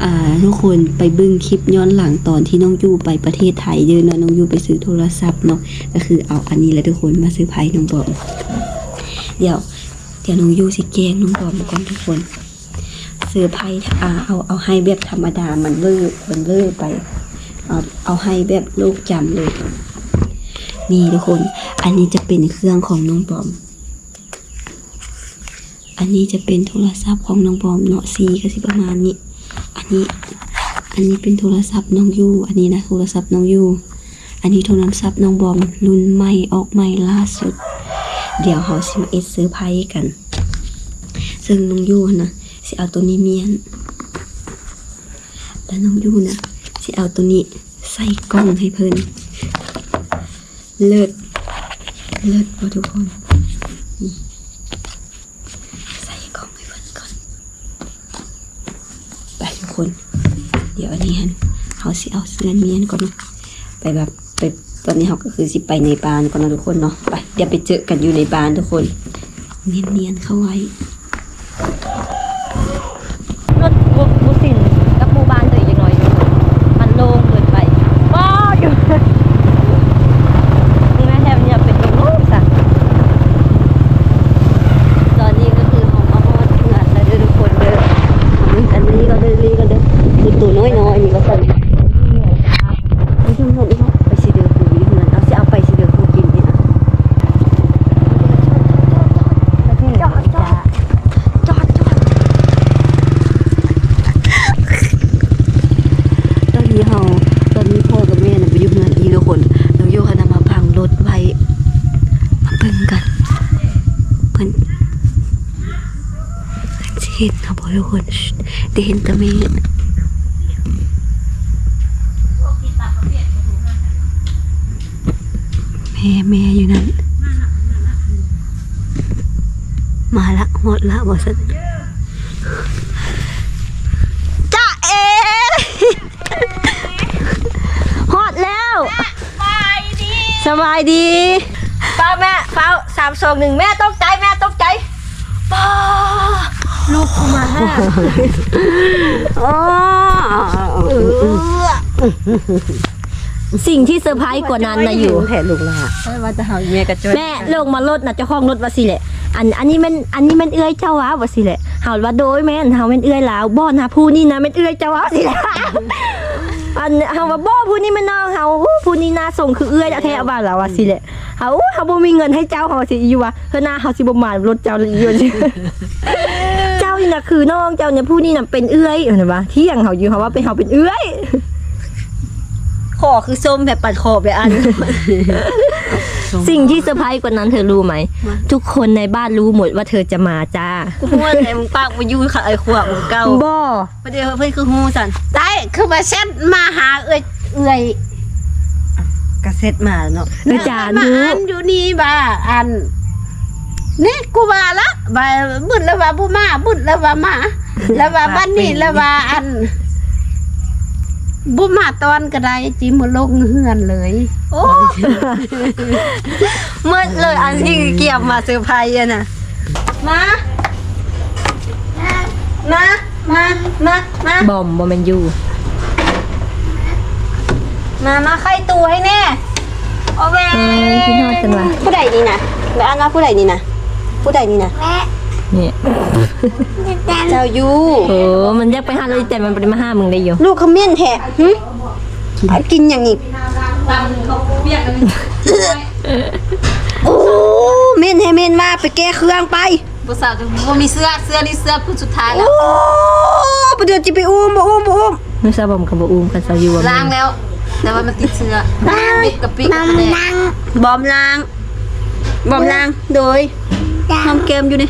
ອ່າ ທຸກຄົນໄປເບິ່ງຄລິບຍ້ອນຫຼັງຕອນທີ່ນ້ອງຢູ່ໄປປະເທດໄທເດີເນາະ, ນ້ອງຢູ່ໄປຊື້ໂທລະສັບເນາະ. ກໍຄືເອົາອັນນີ້ແຫຼະທຸກຄົນ ມາເຊີໄພນ້ອງບອມ. ດຽວ ດຽວນ້ອງຢູ່ຊິແກ້ງນ້ອງບອມກ່ອນທຸກຄົນ. ເຊີໄພ ອ່າ ເອົາ ເອົາໃຫ້ແບບທຳມະດາ ມັນເວີ ມັນເວີໄປ. ເອົາ ເອົາໃຫ້ແບບໂລກຈຳເລີຍ. ນີ້ທຸກຄົນ ອັນນີ້ຈະເປັນເຄື່ອງຂອງນ້ອງບອມ. ອັນນີ້ຈະເປັນໂທລະສັບຂອງນ້ອງບອມເນາະ, ສີກໍຊິປະມານນີ້. ອັນນີ້ ອັນນີ້ເປັນໂທລະສັບນ້ອງຢູ່, ອັນນີ້ນະໂທລະສັບນ້ອງຢູ່. ອັນນີ້ໂທລະສັບນ້ອງບອມ ລຸ້ນໃໝ່ ອອກໃໝ່ລ່າສຸດ. ດຽວເຮົາຊິມາເຮັດເຊີໄພກັນ. ເຊິ່ງນ້ອງຢູ່ຫັ້ນນະ ຊິເອົາໂຕນີ້ມ້ຽນ ແລ້ວນ້ອງຢູ່ນະ ຊິເອົາໂຕນີ້ໃສ່ກ່ອງໃຫ້ເພິ່ນ. ເລີດ ເລີດບໍ່ທຸກຄົນ? ນີ້ ໃສ່ກ່ອງໃຫ້ເພິ່ນກ່ອນ. ໄປທຸກຄົນ ດຽວອັນນີ້ຫັ້ນ ເຮົາຊິເອົາເຊື່ອນມ້ຽນກ່ອນເນາະ. ໄປແບບ ໄປ ຕອນນີ້ເຮົາກໍຄືຊິໄປໃນບ້ານກ່ອນເນາະທຸກຄົນເນາະ. ໄປ ດຽວໄປເຈີກັນຢູ່ໃນບ້ານທຸກຄົນ. ນຽນໆເຂົ້າໄວ້. ລົດບໍ່ ບໍ່ຊິນກັບໝູ່ບ້ານຕົວເອງຈັກໜ້ອຍຢູ່ ມັນໂລ່ງເກີນໄປ. ບໍ່ຢູ່ ແມ່ນແທ້ ມັນຢາກເປັນລົມໆຊະ. ຕອນນີ້ກໍຄືເຮົາມາຮອດເຮືອນແລ້ວເດີທຸກຄົນເດີ. ອັນນີ້ກໍເດີ ນີ້ກໍເດີ ຄືໂຕນ້ອຍໆນີ້ວ່າຊັ້ນ. ໄປຊິເດີປູຢູ່ເຮືອນ ເອົາ ຊິເອົາໄປຊິເດີປູກິນນີ້ນະ. ຈອດ ຈອດ ຈອດ ຈອດ. ຕອນນີ້ເຮົາ ຕອນນີ້ພໍ່ກັບແມ່ນະໄປຢູ່ເຮືອນອີ່ທຸກຄົນ. ນ້ອງຢູ່ຫັ້ນນະມາບັງລົດໄວ້. ມາເບິ່ງກັນ ເພິ່ນ ເພິ່ນຊິເຫັນເຮົາບໍ່ທຸກຄົນ? ໄດ້ເຫັນແຕ່ແມ່ ແມ່ ແມ່ຢູ່ນັ້ນ. ມາລະ ຮອດລະວ່າຊັ້ນ. ຈ໊ະເອ ຮອດແລ້ວ. ສະບາຍດີ ສະບາຍດີ. ຟ້າວແມ່ ຟ້າວ ສາມ ສອງ ໜຶ່ງ ແມ່ຕົກໃຈ ແມ່ຕົກໃຈ. ປ້າ ລຸກມາຫາ. ໂອ້ ເອີ ສິ່ງທີ່ເຊີໄພກວ່ານັ້ນນະຢູ່ ແທ້ລູກຫຼ້າ. ເອີ ວ່າແຕ່ເຮົາແມ່ກໍຈ່ອຍ ແມ່ລົງມາລົດນະ ເຈົ້າຂອງລົດວ່າຊີ້ແຫຼະ. ອັນ ອັນນີ້ແມ່ນ ອັນນີ້ແມ່ນເອື້ອຍເຈົ້າຫວາ ວ່າຊີ້ແຫຼະ. ເຮົາວ່າ ໂດຍ ແມ່ນ ເຮົາແມ່ນເອື້ອຍລາວ. ບໍ່ນະ ຜູ້ນີ້ນະແມ່ນເອື້ອຍເຈົ້າຫວາ ວ່າຊີ້ແຫຼະ. ອັນ ເຮົາວ່າ ບໍ່ ຜູ້ນີ້ແມ່ນນ້ອງເຮົາ. ໂອ້ ຜູ້ນີ້ໜ້າຊົງຄືເອື້ອຍແທ້ໆ ວ່າລາວວ່າຊີ້ແຫຼະ. ເຮົາ ເຮົາບໍ່ມີເງິນໃຫ້ເຈົ້າ ເຮົາຊິຢູ່ວ່າ ເທື່ອໜ້າເຮົາຊິບໍ່ມາລົດເຈົ້າອີກ. ເຈົ້ານີ້ນະຄືນ້ອງເຈົ້ານີ້ ຜູ້ນີ້ນະເປັນເອື້ອຍ ເພິ່ນວ່າ ຖຽງເຮົາຢູ່. ເຮົາວ່າເປັນ ເຮົາເປັນເອື້ອຍ. ຂໍຄືຊົມແບບປັດຂໍໄປອັນ. ສິ່ງທີ່ເຊີໄພກວ່ານັ້ນເທີຮູ້ໄໝ? ວ່າ ທຸກຄົນໃນບ້ານຮູ້ໝົດວ່າເທີຈະມາຈ້າ. ກູຮູ້ແລ້ວ ມຶງປາກບໍ່ຢູ່ ເອີຍ ຂວບເກົ່າ. ບໍ່ ປະດຽວເພິ່ນຄືຮູ້ຊັ້ນ ໄດ້ຄືວ່າແຊັດມາຫາເອື້ອຍ ເອື້ອຍ ກະແຊັດມາເນາະ. ອາຈານ ມາ ຮູ້ ອັນຢູ່ນີ້ວ່າ ອັນ ນີ້ກູວ່າລະ ວ່າບຶດລະວ່າບໍ່ມາ ບຶດລະວ່າມາ ລະວ່າບັດນີ້ລະວ່າ ອັນ ບໍ່ມາຕອນກໍໄດ້ ຈິມາລົງເຮືອນເລີຍ. ໂອ້ ໝົດເລີຍ ອັນທີ່ກຽມມາເຊີໄພຫັ້ນນະ. ມາ ມາ ມາ ມາ ມາ ບອມ ບໍ່ແມ່ນຢູ່. ມາ ມາໄຂຕູ້ໃຫ້ແນ່. ໂອເວ ເອີຍ ຄິດຮອດຊັ້ນວ່າ ຜູ້ໃດນີ້ນະ? ແມ່ອ່ານວ່າຜູ້ໃດນີ້ນະ? ຜູ້ໃດນີ້ນະ? ແມ່ ນີ້ ເຈົ້າຢູ່. ໂອ້ ມັນຢາກໄປຫາລົດ ແຕ່ມັນບໍ່ໄດ້ມາຫາມຶງໄດ້ຢູ່. ລູກຂະເໝັ້ນແທ້. ຫຶ? ກິນຫຍັງນີ້? ໂອ້ ເໝັ້ນແທ້ເໝັ້ນວ່າ ໄປແກ້ເຄື່ອງໄປ. ບໍ່ສາວ ບໍ່ມີເສື້ອ ເສື້ອນີ້ເສື້ອຜູ້ສຸດທ້າຍແລ້ວ. ໂອ້ ປະເດີດ ຈະໄປອຸ້ມ ບໍ່ອຸ້ມ ບໍ່ອຸ້ມ. ມື້ເຊົ້າບອມກໍບໍ່ອຸ້ມ ຄັນເຊົ້າຢູ່ວ່າ ລ້າງແລ້ວ ແຕ່ວ່າມັນຕິດເຊື້ອ ເມັດກະປິ ບອມລ້າງ ບອມລ້າງ ໂດຍ ຫອມແກ້ມຢູ່ນີ້.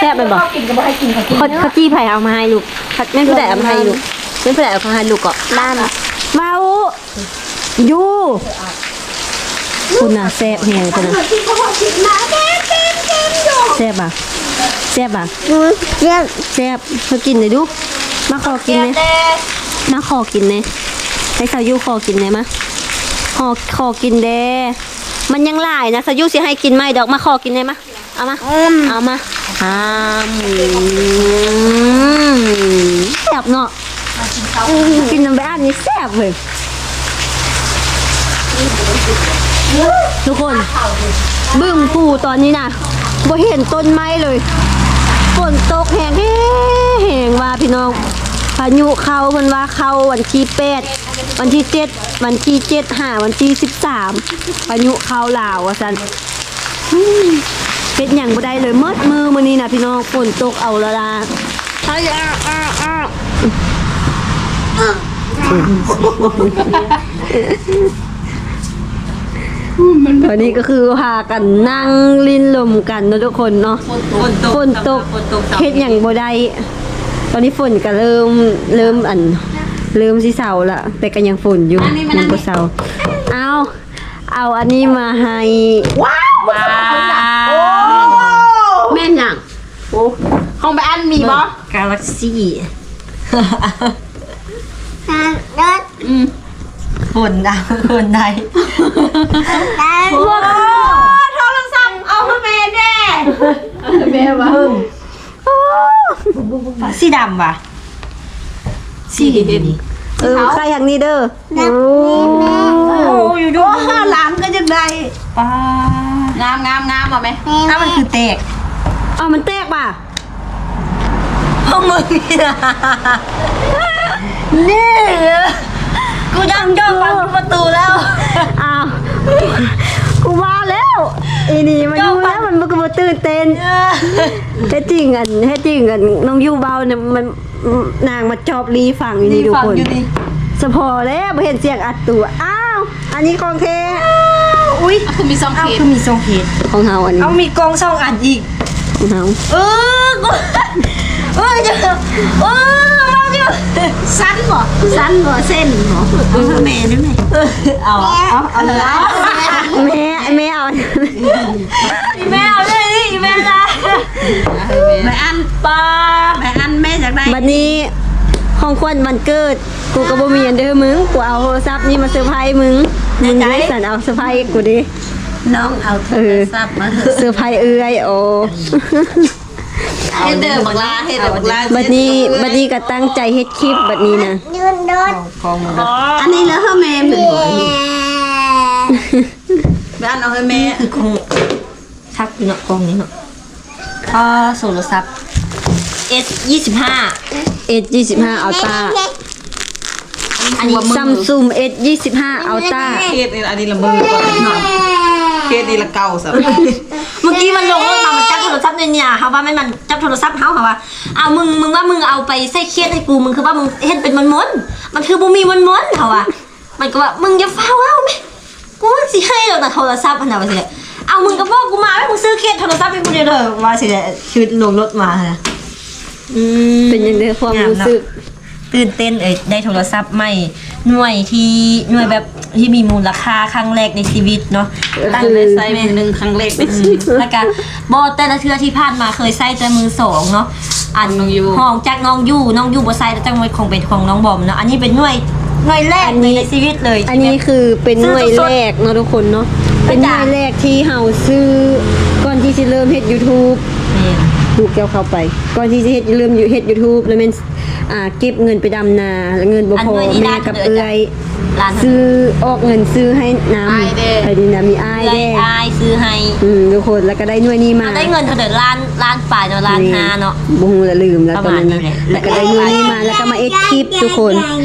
ແຊບແມ່ນບໍ່? ເຂົາກິນກໍບໍ່ໃຫ້ກິນ ເຂົາກິນ ເຂົາ ເຂົາຈີ່ໃຜເອົາມາໃຫ້ລູກ? ແມ່ນຜູ້ໃດເອົາມາໃຫ້ລູກ? ແມ່ນຜູ້ໃດເອົາມາໃຫ້ລູກເກາະ? ຫຼານ ເວົ້າຢູ່ ພຸ້ນນະ ແຊບແຮງພຸ້ນນະ. ແຊບບໍ່? ແຊບບໍ່? ອືມ ແຊບ ແຊບ. ເຮົາກິນໄດ້ດູ ມາຂໍກິນແດ່ ມາຂໍກິນແດ່ ໃຫ້ສາວຢູຂໍກິນແດ່ ມາ ຂໍ ຂໍກິນແດ່. ມັນຍັງຫຼາຍນະ ສາວຢູຊິໃຫ້ກິນໃໝ່ດອກ ມາຂໍກິນແດ່ ມາ. ເອົາມາ ອືມ ເອົາມາ ອາມ ແຊບເນາະ ກິນນຳໃບອ່ານນີ້ແຊບເວີຍ. ທຸກຄົນ ເບິ່ງພູຕອນນີ້ນະ ບໍ່ເຫັນຕົ້ນໄມ້ເລີຍ ຝົນຕົກແຮງ ແຮງວ່າພີ່ນ້ອງ ພາຍຸເຂົ້າ ເພິ່ນວ່າເຂົ້າວັນທີແປດ ວັນທີເຈັດ ວັນທີເຈັດ ຫາວັນທີສິບສາມ ພາຍຸເຂົ້າລາວວ່າຊັ້ນ. ເຮັດຫຍັງບໍ່ໄດ້ເລີຍ ໝົດມື້ມື້ນີ້ນະພີ່ນ້ອງ ຝົນຕົກເອົາລະລາ. ຕອນນີ້ກໍຄືພາກັນນັ່ງຫຼິ້ນລົມກັນເນາະທຸກຄົນເນາະ. ຝົນຕົກ ຝົນຕົກ ຝົນຕົກ ເຮັດຫຍັງບໍ່ໄດ້. ຕອນນີ້ຝົນກໍເລີ່ມ ເລີ່ມອັນ ເລີ່ມຊິເຊົາລະ ແຕ່ກໍຍັງຝົນຢູ່ ຍັງບໍ່ເຊົາ. ເອົາ ເອົາອັນນີ້ມາໃຫ້. ວ້າວ ວ້າວ ໂອ້ ແມ່ນຫຍັງ? ໂອ້ ຂອງໃບອັນມີບໍ່? ກາລັກຊີ ອືມ ຝົນດາວ ຝົນໄດ້ ໂອ້ ໂທລະສັບ ເອົາໃຫ້ແມ່ແດ່ ເອົາໃຫ້ແມ່ວ່າ ໂອ້ ສີດຳຫວາ? ສີເຫັນ ເອີ ໄຂ່ທາງນີ້ເດີ. ໂອ້ ໂອ້ ຢູ່ດ້ວຍ ຫຼານກໍຢາກໄດ້. ປ້າ ງາມ ງາມ ງາມ ເອົາແມະ. ອ້າວ ມັນຄືແຕກ ອ້າວ ມັນແຕກຫວາ? ພວກມຶງນີ້ນະ ນີ້ ກູຍັງຈ້ອງບັງປະຕູແລ້ວ. ອ້າວ ກູວ່າແລ້ວ ອີນີ້ມັນຢູ່ແລ້ວ ມັນບໍ່ ບໍ່ຕື່ນເຕັ້ນ. ແທ້ຈິງ ອັນ ແທ້ຈິງ ອັນ ນ້ອງຢູ່ເວົ້ານະ ມັນ ນາງມາຈອບລີ້ຟັງຢູ່ນີ້ທຸກຄົນ. ສະພໍແລ້ວ ບໍ່ເຫັນສຽງອັດຕູ. ອ້າວ ອັນນີ້ຂອງແທ້. ອຸ້ຍ ຄືມີສອງເຄສ ຄືມີສອງເຄສ ຂອງເຮົາອັນນີ້. ເອົາ ມີກ້ອງສອງອັນອີກ ຂອງເຮົາ. ເອີ ເອີ ເອີ ສັ່ນບໍ່? ສັ່ນບໍ່? ເສັ້ນບໍ່? ເອີ ແມ່ໄດ້ແມ່ ເອົາ ເອົາ ເອົາ ແມ່ ແມ່ເອົາ. ອີແມ່ເອົາເລີຍນີ້ ອີແມ່ນະ ແມ່ອັນ ປ້າ ແມ່ອັນ ແມ່ຢາກໄດ້. ບັດນີ້ຂອງຂວັນວັນເກີດ ກູກໍບໍ່ມີອັນເດີມຶງ ກູເອົາໂທລະສັບນີ້ມາເຊີໄພມຶງ ມຶງນີ້ສັນເອົາເຊີໄພກູເດ້. ນ້ອງເອົາໂທລະສັບມາເຊີໄພເອື້ອຍ. ໂອ້ ເຮັດເດີບັກຫຼ້າ ເຮັດເດີບັກຫຼ້າ. ບັດນີ້ ບັດນີ້ກໍຕັ້ງໃຈເຮັດຄລິບບັດນີ້ນະ. ອັນນີ້ເລີຍເຮີແມ່ ເພິ່ນບອກ ແມ່ອັນເອົາໃຫ້ແມ່ ຄືຂອງ ຄັກຢູ່ເນາະ ກ້ອງນີ້ເນາະ. ອໍ ໂທລະສັບ ເອັສ ຊາວຫ້າ ເອັສ ຊາວຫ້າ ອັນນີ້ ຊຳຊຸງ ເອັສ ຊາວຫ້າ ອັນນີ້ລະເມີ ເຄສນີ້ລະເກົ່າຊ້ຳ. ເມື່ອກີ້ມັນລົງລົດມາ ມັນຈັບ ໂທລະສັບນີ້ນະ ເຮົາວ່າແມ່ນມັນຈັບໂທລະສັບເຮົາ ເຮົາວ່າ ເອົາ ມຶງ ມຶງວ່າມຶງເອົາໄປໃສ່ຂຽດໃຫ້ກູ ມຶງຄືວ່າມຶງເຮັດເປັນມົນໆ ມັນຄືບໍ່ມີມົນໆ ເຮົາວ່າ ມັນກໍວ່າ ມຶງຢ່າຟ້າວເອົາແມະ ກູຊິໃຫ້ແລ້ວນະໂທລະສັບຫັ້ນນະ ວ່າຊີ້ແຫຼະ ເອົາ ມຶງກໍບອກກູມາແມະ ມຶງຊື້ຂຽດໂທລະສັບໃຫ້ກູແດ່ເດີ ວ່າຊີ້ແຫຼະ ຄືລົງລົດມາຫັ້ນນະ ອືມ ເປັນຈັ່ງໃດຄວາມຮູ້ສຶກ? ຕື່ນເຕັ້ນເອີຍ ໄດ້ໂທລະສັບໃໝ່ ໜ່ວຍທີ່ ໜ່ວຍແບບທີ່ມີມູນລະຄ່າຄັ້ງແລກໃນຊີວິດເນາະ ຕັ້ງແຕ່ໃຊ້ມື້ໜຶ່ງຄັ້ງແລກໃນຊີວິດ ແລ້ວກະບໍ່ ແຕ່ລະເທື່ອທີ່ຜ່ານມາເຄີຍໃຊ້ແຕ່ມືສອງເນາະ ອັນ ຮອງຈາກນ້ອງຢູ່ ນ້ອງຢູ່ບໍ່ໃຊ້ ແລ້ວຈັ່ງເປັນຂອງ ເປັນຂອງນ້ອງບອມເນາະ ອັນນີ້ເປັນໜ່ວຍ ໜ່ວຍແລກເລີຍໃນຊີວິດເລີຍ ອັນນີ້ຄືເປັນໜ່ວຍແລກເນາະທຸກຄົນເນາະ ເປັນໜ່ວຍແລກທີ່ເຮົາຊື້ ກ່ອນທີ່ຊິເລີ່ມເຮັດຢູທູບ ແມ່ນ ລູກເຈົ້າເຂົ້າໄປ ກ່ອນທີ່ຊິເຮັດ ເລີ່ມເຮັດຢູທູບ ແລ້ວແມ່ນ ອ່າ ເກັບເງິນໄປດຳນາ ແລ້ວເງິນບໍ່ພໍ ແມ່ກັບເອື້ອຍຊື້ ອອກເງິນຊື້ໃຫ້ນຳ ໃຜດີນະ ມີອ້າຍແດ່ ອ້າຍຊື້ໃຫ້ ອືມ ທຸກຄົນ ແລ້ວກໍໄດ້ໜ່ວຍນີ້ມາ ໄດ້ເງິນເທົ່າໃດ ລ້ານ ລ້ານປາຍເນາະ ລ້ານຫ້າເນາະ ບໍ່ຮູ້ລະ ລືມລະຕອນນັ້ນນະ ແລ້ວກໍໄດ້ໜ່ວຍນີ້ມາ ແລ້ວກໍມາເຮັດຄລິບທຸກຄົນ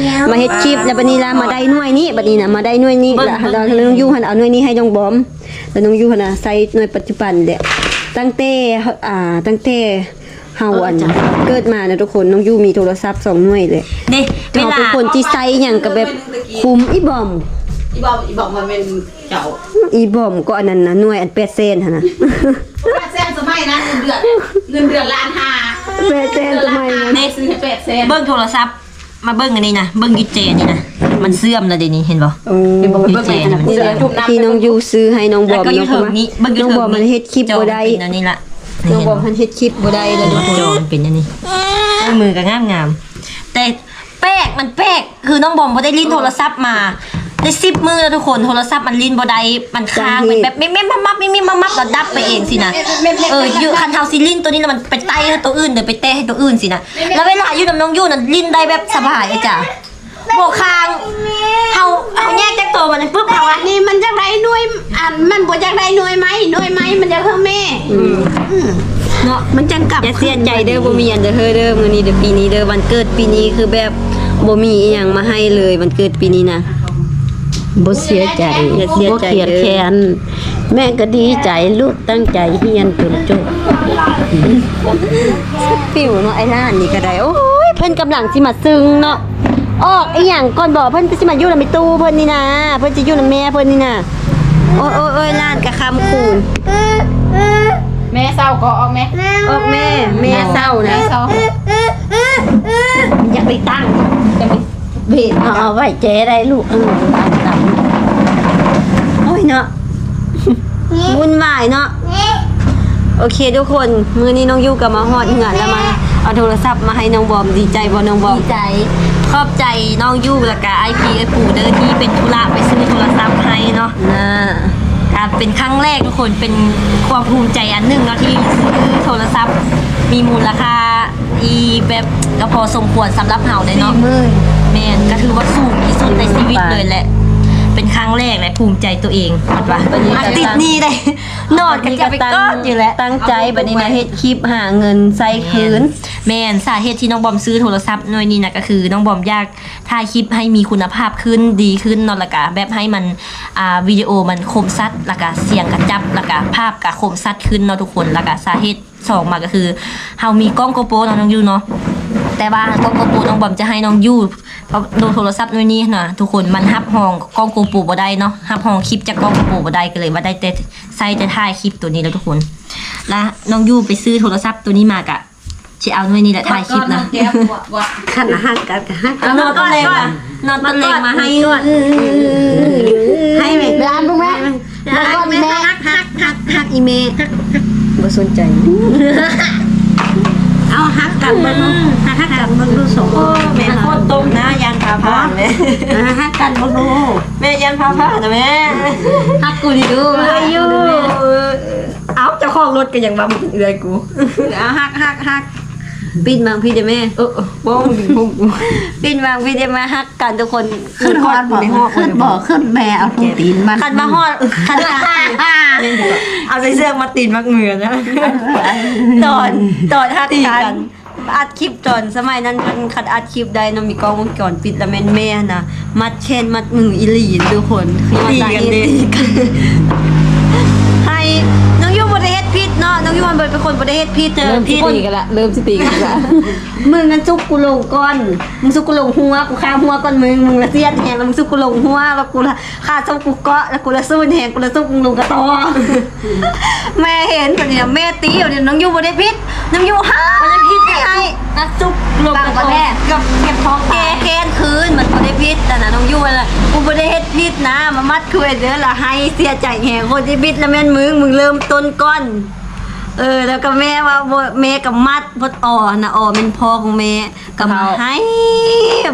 ມາເຮັດຄລິບ ແລ້ວບັດນີ້ລະມາໄດ້ໜ່ວຍນີ້ ບັດນີ້ນະ ມາໄດ້ໜ່ວຍນີ້ ແລ້ວນ້ອງຢູ່ຫັ້ນເອົາໜ່ວຍນີ້ໃຫ້ນ້ອງບອມ ແລ້ວນ້ອງຢູ່ຫັ້ນນະໃຊ້ໜ່ວຍປັດຈຸບັນແຫຼະ ຕັ້ງແຕ່ ອ່າ ຕັ້ງແຕ່ ເຮົາ ເອີ ອັນ ເກີດມານະທຸກຄົນ ນ້ອງຢູ່ມີໂທລະສັບສອງໜ່ວຍເລີຍ ເດ້ ເວລາ ທຸກຄົນທີ່ໃຊ້ຫຍັງກໍແບບຄຸ້ມ ອີບອມ ອີບອມ ອີບອມມັນແມ່ນເຈົ້າ ອີບອມກໍອັນນັ້ນນະ ໜ່ວຍອັນແປດແສນຫັ້ນນະ ແປດແສນສະໄໝນັ້ນ ເງິນເດືອນ ເງິນເດືອນລ້ານຫ້າ ແປດແສນສະໄໝນັ້ນ ຊື້ໃຫ້ແປດແສນ ເບິ່ງໂທລະສັບ ມາເບິ່ງອັນນີ້ນະ ເບິ່ງຢູ່ແຈນີ້ນະ ມັນເສື່ອມແລ້ວເດນີ້ ເຫັນບໍ່? ໂອ້ ເຫັນບໍ່? ເບິ່ງແຈນີ້ນະ ທີ່ນ້ອງຢູ່ຊື້ໃຫ້ນ້ອງບອມເນາະ ເພາະວ່ານ້ອງບອມມັນເຮັດຄລິບບໍ່ໄດ້ ເປັນອັນນີ້ລະ ນ້ອງບອມມັນເຮັດຄລິບບໍ່ໄດ້ລະ ເຫັນບໍ່? ຈໍມັນເປັນອັນນີ້ ເອີ ມືກໍງາມໆ ແຕ່ແປກ ມັນແປກ ຄືນ້ອງບອມບໍ່ໄດ້ຫຼິ້ນໂທລະສັບມາໄດ້ສິບມື້ແລ້ວທຸກຄົນ ໂທລະສັບມັນຫຼິ້ນບໍ່ໄດ້ ມັນຄ້າງ ເປັນແບບແມ່ບໆ ມັບໆ ມິບໆ ມັບໆ ແລ້ວດັບໄປເອງຊີ້ນະ ເອີ ຢູ່ ຄັນເຮົາຊິຫຼິ້ນໂຕນີ້ນະ ມັນໄປໄຕ້ໃຫ້ໂຕອື່ນເດີ ໄປແຕະໃຫ້ໂຕອື່ນຊີ້ນະ ແລ້ວເວລາຢູ່ນຳນ້ອງຢູ່ນັ້ນຫຼິ້ນໄດ້ແບບສະບາຍເອີຍຈ້າ ບໍ່ຄ້າງ ເຮົາ ເຮົາແຍກຈາກໂຕມັນປຶບ ເຮົາວ່າ ນີ້ມັນຢາກໄດ້ໜ່ວຍ ອັນ ມັນບໍ່ຢາກໄດ້ໜ່ວຍໄມ້ ໜ່ວຍໄມ້ມັນຢາກເຮີແມ່ ອືມ ອືມ ເນາະ ມັນຈັ່ງກັບ ຢ່າເສຍໃຈເດີ ຄືນມາ ບໍ່ມີຫຍັງເດີເຮີເດີ ມື້ນີ້ເດີ ປີນີ້ເດີ ວັນເກີດປີນີ້ຄືແບບບໍ່ມີອີ່ຫຍັງມາໃຫ້ເລີຍ ວັນເກີດປີນີ້ນະ ບໍ່ເສຍໃຈ ຢ່າເສຍໃຈເດີ ບໍ່ຄຽດແຄ້ນ ແມ່ກໍດີໃຈ ລູກຕັ້ງໃຈຮຽນຈົນຈົບ ປິວເນາະ ໄອ້ຫຼານນີ້ກໍໄດ້ ໂອ້ຍ ເພິ່ນກຳລັງຊິມາຊຶ່ງເນາະ ອອກອີ່ຫຍັງກ່ອນບໍ ເພິ່ນຊິມາຢູ່ນຳແມ່ຕູ້ເພິ່ນນີ້ນາ ເພິ່ນຊິຢູ່ນຳແມ່ເພິ່ນນີ້ນາ ໂອ້ຍໆໆ ຫຼານກະຄ້ຳຄູນ ແມ່ເຊົາກໍອອກແມ່ ອອກແມ່ ແມ່ເຊົານະ ແມ່ເຊົາ ຢ່າໄປຕັ້ງ ຢ່າໄປ ເບດເນາະ ເອົາໄວ້ແຈໄດ້ລູກ ເອີ ຕຳ ໂອ້ຍເນາະ ວຸ່ນວາຍເນາະ ໂອເຄທຸກຄົນ ມື້ນີ້ນ້ອງຢູ່ກໍມາຮອດເຮືອນແລ້ວ ມາເອົາໂທລະສັບມາໃຫ້ນ້ອງບອມ ດີໃຈບໍ່ນ້ອງບອມ? ດີໃຈ ຂອບໃຈນ້ອງຢູ່ ແລ້ວກະອ້າຍພີ ອ້າຍປູເດີ ທີ່ເປັນທຸລະໄປຊື້ໂທລະສັບໃຫ້ເນາະ ອ່າ ກະເປັນຄັ້ງແລກທຸກຄົນ ເປັນຄວາມພູມໃຈອັນໜຶ່ງເນາະ ທີ່ຊື້ໂທລະສັບມີມູນລະຄ່າ ທີ່ແບບກໍພໍສົມຄວນສຳລັບເຮົາເລີຍເນາະ ສີ່ໝື່ນ ແມ່ນ ກໍຖືວ່າສູງທີ່ສຸດໃນຊີວິດເລີຍແຫຼະ ເປັນຄັ້ງແລກແຫຼະ ພູມໃຈຕົວເອງ ວ່າ ອັນຕິດໜີ້ໄດ້ ນອນກໍຈະໄປກອດຢູ່ແຫຼະ ຕັ້ງໃຈບັດນີ້ນະ ເຮັດຄລິບຫາເງິນໃຊ້ຄືນ ແມ່ນ ສາເຫດທີ່ນ້ອງບອມຊື້ໂທລະສັບໜ່ວຍນີ້ນະ ກໍຄືນ້ອງບອມຢາກຖ່າຍຄລິບໃຫ້ມີຄຸນນະພາບຂຶ້ນ ດີຂຶ້ນເນາະ ແລ້ວກະແບບໃຫ້ມັນ ອ່າ ວິດີໂອມັນຄົມຊັດ ແລ້ວກະສຽງກະຈັບ ແລ້ວກະພາບກະຄົມຊັດຂຶ້ນເນາະທຸກຄົນ ແລ້ວກະສາເຫດ ສອງມາກໍຄືເຮົາມີກ້ອງໂກໂປເນາະນ້ອງຢູ່ເນາະ ແຕ່ວ່າກ້ອງໂກໂປນ້ອງບອມຈະໃຫ້ນ້ອງຢູ່ ເພາະໂທລະສັບໜ່ວຍນີ້ນະທຸກຄົນ ມັນຮັບຮອງກ້ອງໂກໂປບໍ່ໄດ້ເນາະ ຮັບຮອງຄລິບຈາກກ້ອງໂກໂປບໍ່ໄດ້ ກໍເລີຍວ່າໄດ້ແຕ່ໃຊ້ແຕ່ຖ່າຍຄລິບໂຕນີ້ແຫຼະທຸກຄົນ ລະນ້ອງຢູ່ໄປຊື້ໂທລະສັບໂຕນີ້ມາກະຊິເອົາໜ່ວຍນີ້ແຫຼະຖ່າຍຄລິບນະ ຄັນຮັກກັນກໍຮັກ ເອົານອນຕອນແລງ ນອນຕອນແລງມາໃຫ້ ໃຫ້ແມ່ ເວລາລູກແມ່ ມາກອດອີ່ແມ່ ຮັກ ຮັກ ຮັກ ຮັກອີ່ແມ່ ບໍ່ສົນໃຈ ເອົາ ຮັກກັນເບິ່ງ ຮັກກັນເບິ່ງດູສອງຄົນ ແມ່ໂຄດຕົມນະ ຢ້ານຟ້າຜ່າແມ່ ຮັກກັນເບິ່ງດູ ແມ່ຢ້ານຟ້າຜ່ານະແມ່ ຮັກກູນີ້ດູ ເອື້ອຍຢູ່ ເອົ້າ ເຈົ້າຂອງລົດກໍຍັງວ່າມັນເປັນເອື້ອຍກູ ເອົາ ຮັກ ຮັກ ຮັກ ປິ່ນມາພີ້ເດີ້ແມ່ ເອີ ເອີ ບໍ່ ບໍ່ ປິ່ນມາພີ້ເດີ້ ມາຮັກກັນທຸກຄົນ ຂຶ້ນຮອດບໍ່ ຂຶ້ນບໍ່ ຂຶ້ນແມ່ເອົາຕີນມັນ ຄັນວ່າຮອດ ຄັນວ່າ ເອົາໃສ່ເຊືອກມັດຕີນມັດມືນະ ຕອນ ຕອນຮັກກັນ ອັດຄລິບຕອນສະໄໝນັ້ນ ຄັນ ຄັນອັດຄລິບໄດ້ເນາະ ມີກ້ອງວົງຈອນປິດລະແມ່ນແມ່ຫັ້ນນະ ມັດແຂນມັດມືອີ່ຫຼີທຸກຄົນ ຄືວ່າສາເຫດ ຕີກັນເດ້ ໃຫ້ນ້ອງຢູ່ ບໍ່ໄດ້ເຮັດຜິດເນາະ ນ້ອງຢູ່ມັນເປັນຄົນບໍ່ໄດ້ເຮັດຜິດເທື່ອ ເລີ່ມຊິຕີກັນລະ ເລີ່ມຊິຕີກັນລະ. ມຶງຫັ້ນຊຸກກູລົງກ່ອນ ມຶງຊຸກກູລົງຫົວ ກູຄາມຫົວກ່ອນມຶງ ມຶງລະສຽດແຮງ ແລ້ວມຶງຊຸກກູລົງຫົວ ແລ້ວກູລະຄາສົບກູເກາະ ແລ້ວກູລະສູນແຮງ ກູລະຊຸກມຶງລົງກະຕໍ. ແມ່ເຫັນບັດນີ້ນະ ແມ່ຕີ ບັດນີ້ນ້ອງຢູ່ບໍ່ໄດ້ຜິດ ນ້ອງຢູ່ຮ້າຍ ບໍ່ໄດ້ຜິດ ໃຫ້ ກະຊຸກລົງກະຕໍ ແມ່ ກັບເກັບຂອງ ແກ້ແຄ້ນຄືນ ມັນບໍ່ໄດ້ຜິດຫັ້ນນະ ນ້ອງຢູ່ຫັ້ນລະ ກູບໍ່ໄດ້ເຮັດຜິດນະ ມາມັດຄືໄອ້ເດີລະ ໃຫ້ເສຍໃຈແຮງ ຄົນທີ່ຜິດລະແມ່ນມຶງ ມຶງເລີ່ມຕົ້ນກ່ອນ. ເອີ ແລ້ວກໍແມ່ວ່າ ບໍ່ ແມ່ກໍມັດ ເພິ່ນອໍຫັ້ນນະ ອໍແມ່ນພໍ່ຂອງແມ່ ກໍມາໃຫ້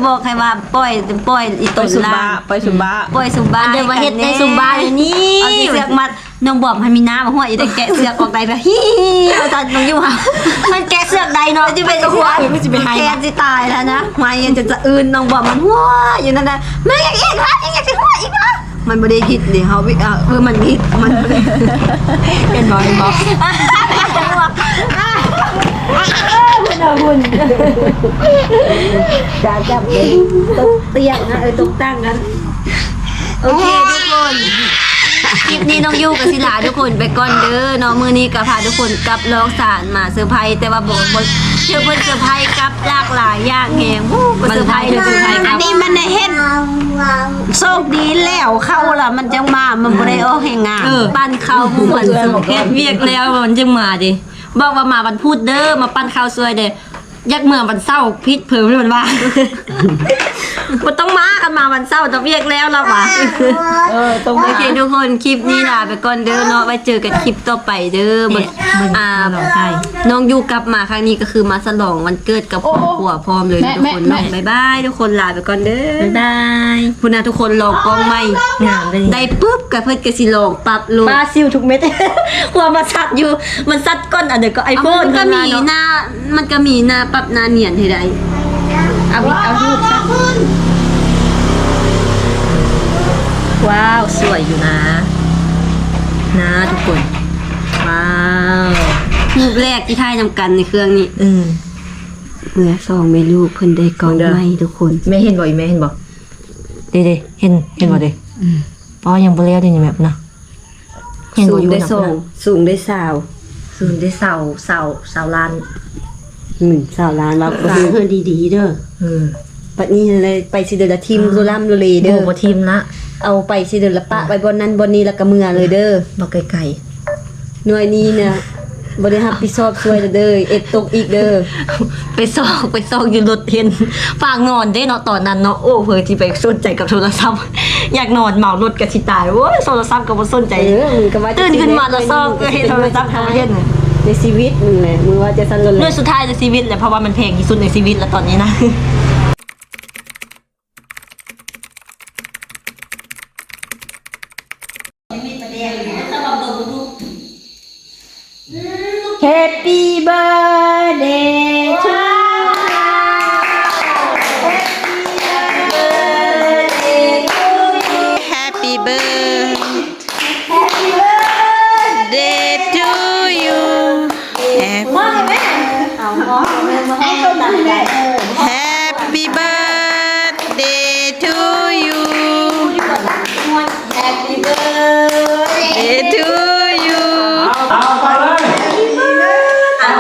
ບອກໃຫ້ວ່າປ່ອຍ ປ່ອຍອີ່ຕົນຫຼານ ປ່ອຍສຸບາ ປ່ອຍສຸບາ ອັນເດີວ່າເຮັດໃຫ້ສຸບາເດນີ້ ເອົາເຊືອກມັດ ນ້ອງບອມຫັ້ນມີນ້ຳຫົວອີ່ໄດ້ແກະເຊືອກອອກໄດ້ແບບ ຮີ້ ວ່າຊັ້ນ ນ້ອງຢູ່ຫັ້ນ ມັນແກະເຊືອກໄດ້ເນາະ ຈະເປັນຫົວ ມັນຊິໄປໃຫ້ ແກະຊິຕາຍແລ້ວນະ ຫວຍ ຈະສະອື່ນ ນ້ອງບອມມັນຫົວຢູ່ນັ້ນນະ ແມ່ຍັງອີກລະ ຍັງ ຍັງຊິຫົວອີກລະ. ມັນບໍ່ໄດ້ຜິດເດ້ ເຮົາ ເອີ ມັນຜິດ ມັນບໍ່ໄດ້ ເຫັນບໍ່ ເຫັນບໍ່ ເພິ່ນເອົາຫຸ່ນ ຈາຈັບເປັນຕົກຕຽງນະ ເອີ ຕົກຕັ່ງນັ້ນ. ໂອເຄທຸກຄົນ ຄລິບນີ້ນ້ອງຢູ່ກໍຊິລາທຸກຄົນໄປກ່ອນເດີເນາະ ມື້ນີ້ກໍພາທຸກຄົນກັບລອງສານມາເຊີໄພ ແຕ່ວ່າບໍ່ ບໍ່ ເທື່ອເພິ່ນເຊີໄພກັບ ຫຼາກຫຼາຍຢ່າງແຮງ ໂອ້ ບໍ່ເຊີໄພເລີຍ ເຊີໄພ ອັນນີ້ມັນໄດ້ເຮັດ ໂຊກດີແລ້ວ ເຂົ້າລະມັນຈັ່ງມາ ມັນບໍ່ໄດ້ອອກແຮງງານ ເອີ ປັ່ນເຂົ້າບໍ່ໝົດ ເຮັດວຽກແລ້ວມັນຈັ່ງມາເດ້ ບອກວ່າມາວັນພຸດເດີ ມາປັ່ນເຂົ້າຊ່ວຍເດີ ຢາກເມືອວັນເສົາ ຜິດເພີ້ນວ່າ ບໍ່ຕ້ອງມາ ຄັນມາວັນເສົາ ແຕ່ວຽກແລ້ວລະວ່າ ເອີ ໂອເຄທຸກຄົນ ຄລິບນີ້ລາໄປກ່ອນເດີເນາະ ໄວ້ເຈີກັນຄລິບຕໍ່ໄປເດີ ເບິ່ງ ອ່າ ນ້ອງຢູ່ກັບມາຄັ້ງນີ້ກໍຄືມາສະຫຼອງວັນເກີດກັບຄອບຄົວພ້ອມເລີຍທຸກຄົນເນາະ ບາຍບາຍທຸກຄົນ ລາໄປກ່ອນເດີ ບາຍບາຍ ພຸ້ນນະທຸກຄົນ ລອງກ້ອງໃໝ່ ງາມເລີຍ ໄດ້ປຶບກໍເພິ່ນກໍຊິລອງປັບໂລດ ປາຊິວທຸກເມັດ ຄວາມວ່າຊັດຢູ່ ມັນຊັດກ່ອນອັນໃດກໍໄອໂຟນ ມັນກໍມີໜ້າ ມັນກໍມີໜ້າປັບໜ້ານຽນໃຫ້ໄດ້ ເອົາ ເອົາຮູບ ວ້າວ ສວຍຢູ່ນະ ນະທຸກຄົນ ວ້າວ ຮູບແລກທີ່ຖ່າຍນຳກັນໃນເຄື່ອງນີ້ ເອີ ເມື່ອສອງແມ່ລູກເພິ່ນໄດ້ກ້ອງໃໝ່ທຸກຄົນ ແມ່ເຫັນບໍ່ ອີ່ແມ່ເຫັນບໍ່ ເດ້ໆ ເຫັນ ເຫັນບໍ່ເດ້ ອືມ ປ້າຍັງບໍ່ແລ້ວເດ້ນີ້ແມ່ນະ ເຫັນບໍ່ຢູ່ນະ ສູງໄດ້ສອງ ສູງໄດ້ຊາວ ສູງໄດ້ຊາວ ຊາວ ຊາວລ້ານ ອືມ ຊາວລ້ານ ວ່າເພິ່ນດີໆເດີ ເອີ ບັດນີ້ໄປຊິເດີລະຖິ້ມ ອ່າ ໂລລ້ຳໂລເລເດີ ບໍ່ ບໍ່ຖິ້ມລະ ເອົາໄປຊິເດີລະປະໄວ້ບ່ອນນັ້ນບ່ອນນີ້ ແລ້ວກໍເມືອເລີຍເດີ ບໍ່ໄກໆ ໜ່ວຍນີ້ນະ ບໍ່ໄດ້ຮັບຜິດຊອບຊ່ວຍເດີ ເອັດຕົກອີກເດີ ໄປຊອກ ໄປຊອກຢູ່ລົດເຫັນ ປາງນອນເດ້ເນາະ ຕອນນັ້ນເນາະ ໂອ້ ເພິ່ນຊິໄປສົນໃຈກັບໂທລະສັບ ຢາກນອນເມົາລົດກໍຊິຕາຍ ໂອ້ຍ ໂທລະສັບກໍບໍ່ສົນໃຈ ເອີ ຕື່ນຂຶ້ນມາລະຊອກ ເອີ ເຫັນໂທລະສັບກໍບໍ່ເຫັນ ໃນຊີວິດ ເອີ ມື້ວ່າຈະສັ່ນໂລດ ມື້ສຸດທ້າຍໃນຊີວິດແຫຼະ ເພາະວ່າມັນແພງທີ່ສຸດໃນຊີວິດລະຕອນນີ້ນະ. Happy birthday to you. Happy birthday to you. Happy birthday. Happy birthday to you. Hap- ເອົາ ເອົາ ເອົາ ໃຫ້ເຂົານຳໄດ້ Happy birthday to you. Happy birthday to you. ເອົາ ເອົາ ເອົາ ເອົາ ເອົາ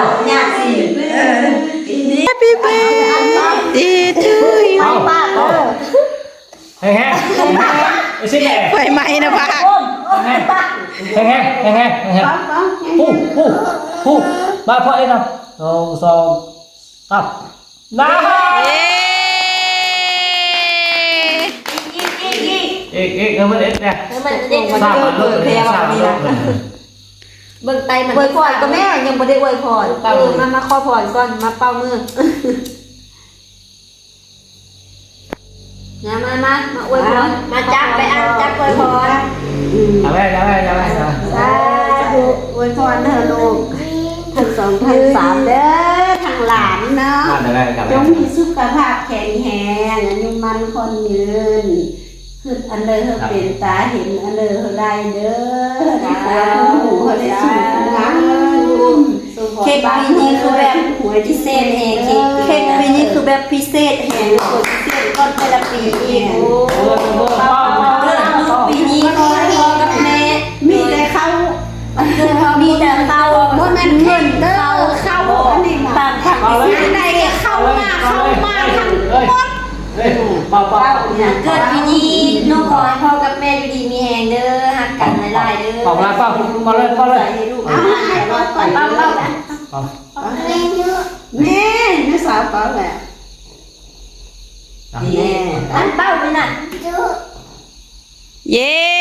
Happy birthday to you. ເອົາ ເອົາ ເອົາ ແຮງໆ ເອົາຊິແມ່ ໄຟໄໝ້ນະພາກ ແຮງໆ ແຮງໆ ແຮງໆ ພຸ້ ພຸ້ ພຸ້ ມາພໍເອງນະ ໜຶ່ງ ສອງ ສາມ ນະ ເອີກ ອີກ ເອີ ມັນເອັດແດ່ ເອີ ມັນເອັດ ສາມອັນເລີຍ ສາມອັນເລີຍ ເບິ່ງໄຕມັນ ອວຍພອນກໍແມ່ ຍັງບໍ່ໄດ້ອວຍພອນ ເອີ ມາ ມາຂໍພອນກ່ອນ ມາເປົ່າມື. ມາ ມາ ມາ ມາອວຍພອນ ມາຈັບ ໄປອັນຈັບອວຍພອນ ອືມ ເອົາໄວ້ ເອົາໄວ້ ເອົາໄວ້ ສາທຸ ອວຍພອນເດີລູກ ທັງສອງທັງສາມເດີ ທັງຫຼານເນາະ ຈົ່ງມີສຸຂະພາບແຂງແຮງ ອາຍຸໝັ້ນຂວັນຍືນ ຄິດອັນເດີເຮີເປັນ ຕາເຫັນອັນເດີເຮີໄດ້ເດີ ສາທຸ ໃຫ້ຄວາມຮູ້ເຮົາໄດ້ສູງຂຶ້ນງາມ. ເຄັກປີນີ້ຄືແບບພິເສດແຮງ ເຄັກ ເຄັກປີນີ້ຄືແບບພິເສດແຮງ ໂອ້ ພິເສດກ່ອນແຕ່ລະປີອີກ ໂອ້ ເກີດລູກປີນີ້ ພໍ່ກັບແມ່ ມີແຕ່ເຂົ້າ ມີແຕ່ ເອົາເລີຍ ໃດກໍເຂົ້າມາ ເຂົ້າມາທັງໝົດ ເອີຍ ເປົ່າ ເປົ່າ ເກີດປີນີ້ ໜູຂໍໃຫ້ພໍ່ກັບແມ່ຢູ່ດີມີແຮງເດີ ຮັກກັນຫຼາຍໆເດີ ເປົ່າເປົ່າ ເປົ່າເລີຍ ເປົ່າເລີຍ ໃຫ້ລູກ ເອົາ ເອົາ ເປົ່າ ເປົ່າ ເປົ່າ ແມ່ ແມ່ສາວເປົ່າແຫຼະ ແມ່ ອັນເປົ່ານີ້ນະ ເຢ້.